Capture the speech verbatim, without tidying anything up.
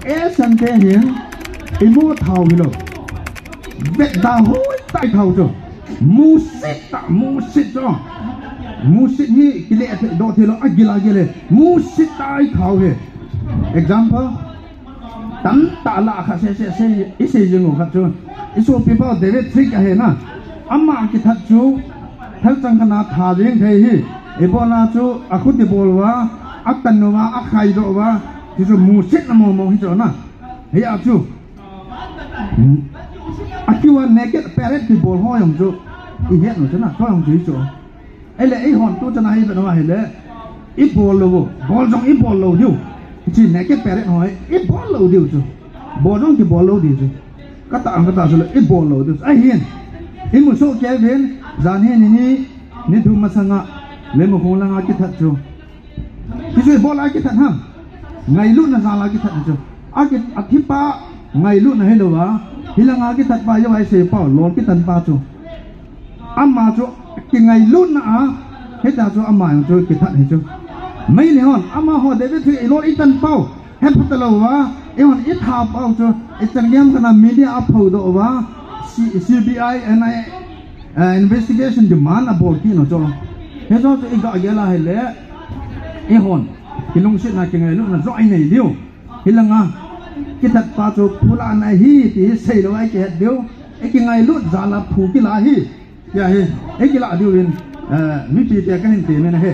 Esan te hin, imo thao hilou. Vet da hoi tai thao chu. Musit ta, musit chu. Musit hi kile the do the lo, agil agil le. Musit tai thao hi. Example. Tamtah la kha se se se, i sei jing u khat chu. I sopi pa David Thwick ahi na. Ama kithat chu. Thalchang khat na tha jing thei hi. Ibola chu, akhuti bol uva, akan uva, akhai doh uva. Hichu musit na mo mo hichu na. Hia chu. Hmm. Akiva naked parade kibol ho jong chu. I het u chu na, ho jong chu hichu. Ahile eihon tu chana hi bena ahile. I bol lou, bol jong i bol lou diu. Hiche naked parade ho hi, i bol lou diu chu. Bol jong kibol lou diu chu. Kata ang kata chu le, i bol lou diu chu. Ahin. I mu soh kei uvin, jan hi ni ni, ni thum masanga, Leimakhong langa kithat chu. Hichu ibola kithat ham. Ngailutna jala kithat chu. Aki, athi pa ngailutna hilouva. Hilanga kithat pa, jou ai sei pa, lol kitan pa chu. Ama chu kingailutna a. Hita chu ama jong chu kithat hi chu. Meilhei hon, amaho David Thwick ilol itan pau. Hepha talouva. Eihon itha pau chu. Ichan gei ham kana media a phodoh uva. C-, CBI, NIA, eh, investigation demand abol kit u chu. Hichu chu iga gel a hile. Eihon. Kilungsetna kingailutna joh inei diu. Hilanga. Kithat pa chu phulahna ahi ti seilou a ikihet diu. Ikingailut jala phu kila hi. Tia hi. Ikila diuvin. Eh, mipi te kahin temin ahi.